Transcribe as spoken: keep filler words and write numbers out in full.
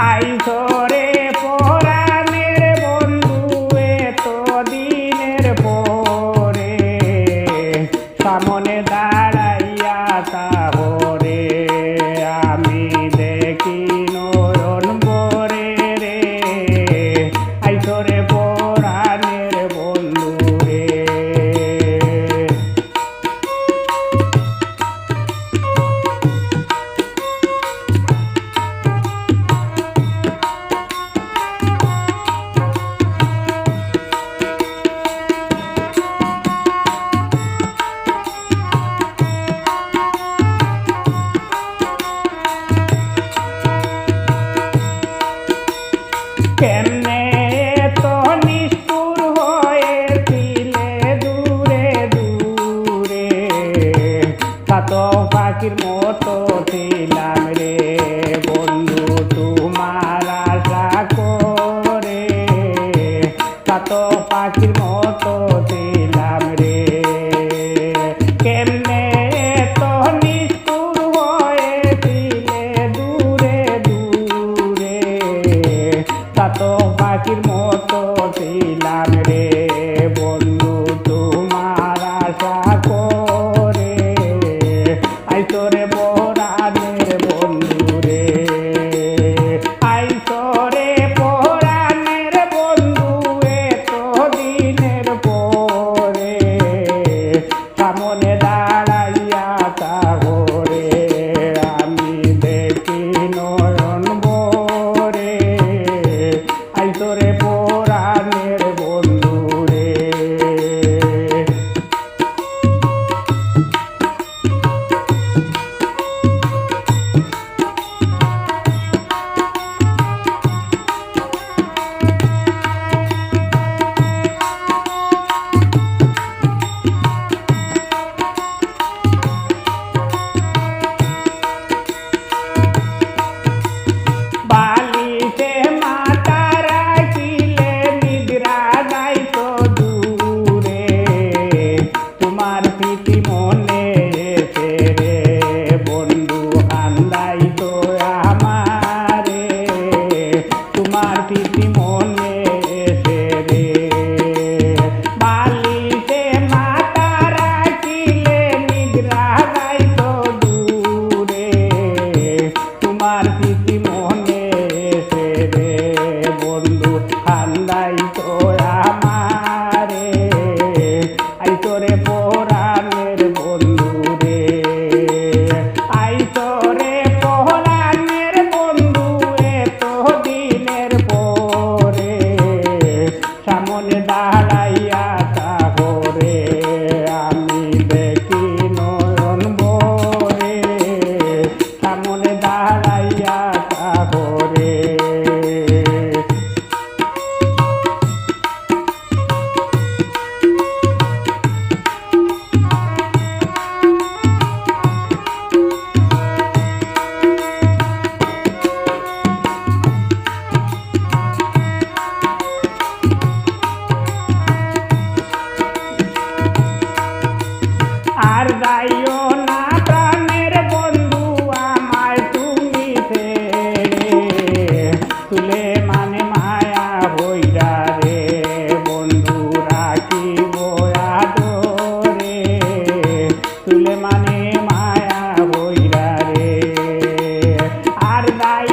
আইসরে পরাণের বন্ধু এত দিনের পরে, সামনে দাঁড়াইয়া তাহরে আমি দেখি নয়ন ভরে রে। আইসরে পরাণের বন্ধু রে। কেমনে এত নিষ্ঠুর হয়েছিলে দূরে দূরে, কত পাখির মতো ছিলাম রে বন্ধু তোমার আশা করে, কত পাখির মতো ছিলাম রে। কেমনে এত নিষ্ঠুর হয়েছিলে দূরে দূরে, কত পাখির মতো ছিলাম রে বন্ধু তোমার আশা করে। আইসরে পরাণের বন্ধু রে, আইসরে পরাণের বন্ধু এত দিনের পরে। সামনে দাঁড়াইয়া তাহরে আমি দেখি নয়ন ভরে। আইসরে পরাণের বন্ধু রে। বালিশে মাথা রাখিলে নিদ্রা যাইত দূরে। তোমার স্মৃতি মনে এসে রে বন্ধু কান্দাইত আমারে। তোমার স্মৃতি মনে এসে রে বালিশে মাথা রাখিলে নিদ্রা যাইত দূরে। তোমার স্মৃতি মনে এসে রে বন্ধু কান্দাইত আমারে। আইসরে পরাণের বন্ধু রে, আইসরে পরাণের বন্ধু এত দিনের পরে। সামনে দাঁড়াইয়া তাহরে আমি দেখি নয়ন ভরে। সামনে দাঁড়াইয়া তাহরে। আর যাইও না প্রাণের বন্ধু আমায় তুমি ছেড়ে। সুলেমানে মায়া হইরা রে বন্ধু রাখিব আদরে। সুলেমানে মায়া হইরা রে। আর যাই